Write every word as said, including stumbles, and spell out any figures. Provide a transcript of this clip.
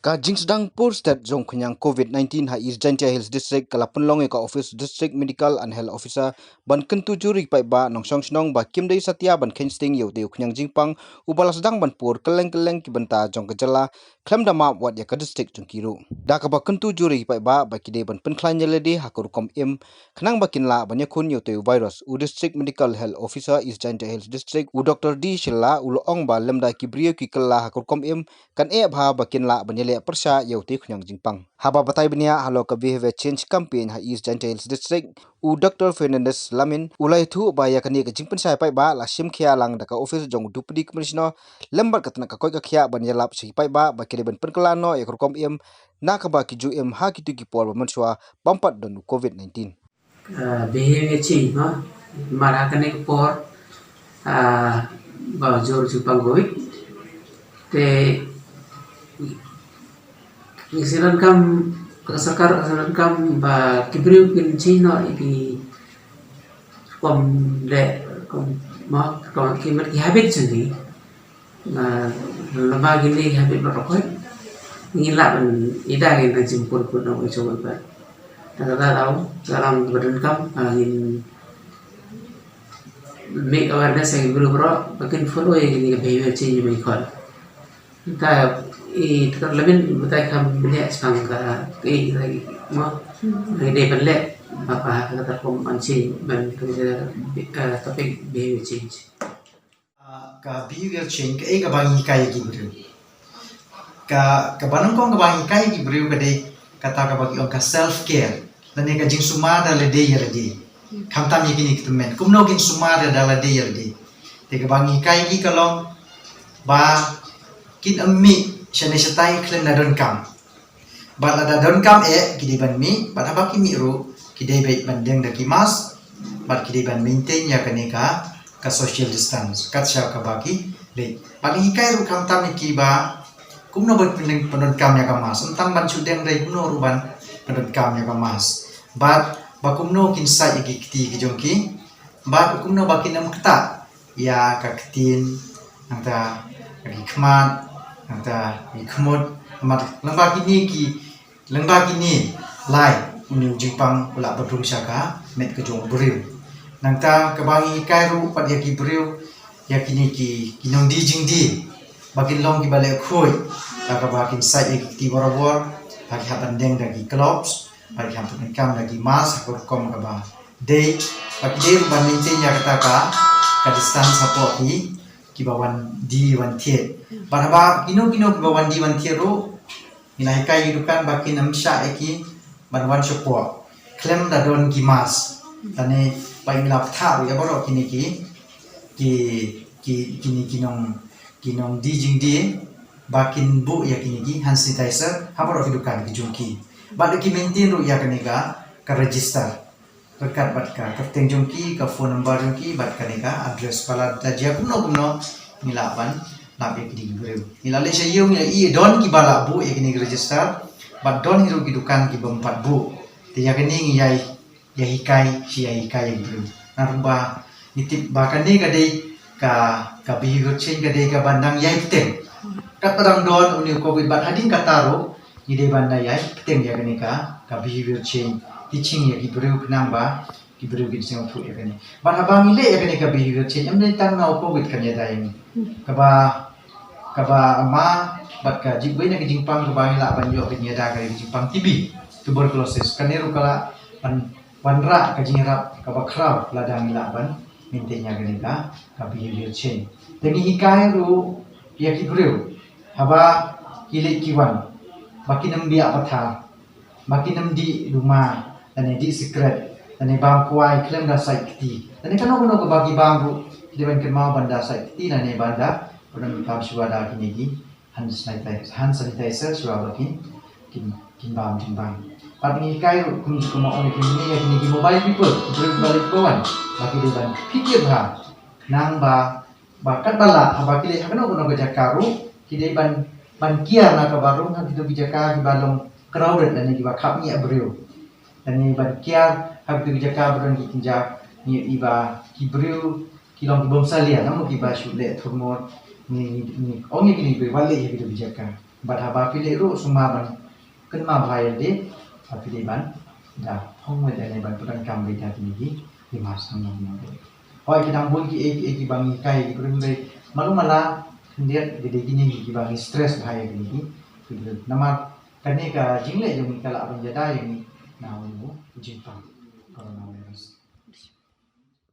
Ka jingsdang por stet jong khñiang covid nineteen ha East Jaintia Hills District ka la pynlong ïa ka office District Medical and Health Officer ban kyntu jur ïa ki paidbah nongshong shnong ba kim dei satia ban kheiñ sting ïa utei u khñiang jingpang uba la sdang ban pur kylleng kylleng ki bynta jong ka jylla khlem da map wat ïa ka district jong ki ruh. Da kaba kyntu jur ïa ki paidbah ba ki dei ban pynkhlaiñ ïa lade ha ka rukom im khnang ba kin lah ban ïakhun ïa utei u virus, u District Medical Health Officer East Jaintia Hills District, u Doctor D Shylla, u la ong ba lymda ki briew ki kylla ha ka rukom im, kan eh bha ba kin lah ban ïaleh pyrshah ïa utei u khñiang jingpang. Haba batai bniah halor ka behavior change campaign ha East Jaintia Hills District, u Doctor Fernandez Lamin u la ïathuh ba ïa kane ka jingpynshai paidbah la shim khia lang da ka office jong u Deputy Commissioner lem bad ka tnat ka koit ka khiah ban ïalap sha ki paidbah ba ki dei ban pynkylla noh ïa ka rukom im na kaba ki ju im ha kito ki por ba mynshuwa bym pat don u covid nineteen. Ah, behavior change, no? Namar ha kane ka por, ah, ba jur jingpang covid. Te ngi sa donkam, ka sorkar ka sa donkam ba ki briew kin change noh ïa ki rukom leh, rukom, mo, rukom ki, ki habit jong ki. Lada kine ki habit baroh khoit, ngin lah ban ïada ïa ki nongshong shnong, nongshong shnong. Te kata ka daw, ka daw ba donkam, ah, ngin make awareness ïa ki briew baroh ba kin follow ïa kine ki behavior change ba ngi khot. Te i, te ka la mynta kham bniah shaphang ka, i, i, mo, i dei ban leh ba, ba kata ka rukom ban change, ban, eh, topic behavior change. Ah, ka behavior change kaei kaba ngi hikai ïa ki briew? Ka, kaba nyngkong kaba ngi hikai ïa ki briew ka dei kata kaba ki ong ka self care, lane ka jingsumar da lade ïa lade. Khamtam ïa kine ki tymmen, kumno kin sumar da lade ïa lade. Te kaba ngi hikai ïa ki ka long ba kin ym mih shane shatai khlem da donkam. Bad lada donkam eh ki dei ban mih, bad haba ki mih ruh ki dei beit ban deng da ki mask, bad ki dei ban maintain ïa kane ka, ka social distance kat shaba ki leit. Bad ngi hikai ruh khamtam ïa ki ba kumno ban pyndonkam ïa ka mask, ym tang ban shu deng, dei kumno ruh ban pyndonkam ïa ka mask, bad ba kumno kin sait ïa ki kti ki jong ki, bad kumno ba kin ym ktah ïa ka ktien, nangta ïa ki khmat, nangta ïa ki khmut. Namar lyngba kine ki, lyngba kine lai une u jingpang u lah ban rung sha ka met ka jong u briew. Nangta kaba ngi hikai ruh pat ïa ki briew, ïa kine ki, ki nongdie jingdie, ba kin long kiba leh khuid da kaba kin sait ïa ki kti barabor, ba ki hap ban deng da ki gloves, ba ki hap ban pyndonkam da ki mask ha ka rukom kaba dei, ba ki dei ruh ban maintain ïa kata ka, ka distance hapoh ki, kiba wan die wan thied. Bad haba kino kino kiba wan die wan thied ruh, ngi la hikai ïa ki dukan ba kin ym shah ïa ki ban wan shapoh khlem da don ki mask. Lane ba ngi la pynthah ruh ïa baroh kine ki, ki, ki, kine ki nong, ki nongdie jingdie ba kin buh ïa kine ki hand sanitizer ha baroh ki dukan ki jong ki. Bad da ki maintain ruh ïa kane ka, ka register. Ryngkat bad ka kyrteng jong ki, ka phone number jong ki, bad kane ka address, ba lada jia kumno kumno ngi lah ban lap ïa kine ki briew. Ngi la leit sha ïew, ngi la ïohi don kiba la buh ïa kine ki register, bad don hi ruh ki dukan ki bym pat buh. Te ïa kane ngi ïai, ïai hikai, shi ïai hikai ïa ki briew. Namar ba ngi tip ba kane ka dei ka, ka behavior change ka dei kaban dang ïai bteng. Katba dang don une u covid bad hadien kata ruh ngi dei ban da ïai bteng ïa kane ka, ka behavior change. Teaching ïa ki briew khnang ba ki briew kin sngewthuh ïa kane. Bad haba ngi leh ïa kane ka behavior change, ym dei tang na u covid kan ïada ïa ngi. Kaba, kaba ma, bad ka jingwei na ka jingpang kaba ngi lah ban ïoh kan ïada ka jingpang T B, tuberculosis. Kane ruh ka lah ban wanrah ka jingïarap kaba khraw lada ngi lah ban maintain ïa kane ka, ka behavior change. Te ngi hikai ruh ïa ki briew haba ki leit ki wan ba kin ym biah pathar, ba kin ym dih duma, lane dih sikret, lane bam kwai khlem da sait kti, lane kano kano kaba ki bam ruh ki dei ban kynmaw ban da sait kti lane ban da pyndonkam shuwa da kine ki hand sanitizer, hand sanitizer shuwa ba kin, kin, kin bam jingbam. Bad ngi hikai ruh kum, kum ong ïa kine, ïa kine ki mobile people, ki briew ba leit ba wan, ba ki dei ban phikir bha khnang ba, ba katba lah haba ki leit ha kano kano ka jaka ruh ki dei ban, ban kiar na kaba rung ha kito ki jaka kiba long crowded lane kiba khapngiah briew. Lane ban kiar ha kito ki jaka ba don ki kynja, ngi ïohi ba ki briew ki long ki bym salia, namar kiba shu leh thurmut. Ngi, ngi, ngi ong ïa kine ki briew ban leit ha kito ki jaka. Bad haba phi leh ruh sngewbha ban kynmaw bha ïa lade ba phi dei ban da phong wei da ne ban pyndonkam beit ha kine ki, ki mask hangne hangne. Hooid, ki dang bun kiei kiei kiba ngi hikai ïa ki briew, hynrei malu mala khyndiat ki dei kine kiba ngi stress bha ïa kine ki, ki briew. Namar kane ka jingleh jong ngi ka lah ban ïada ïa ngi na une u jingpang coronavirus.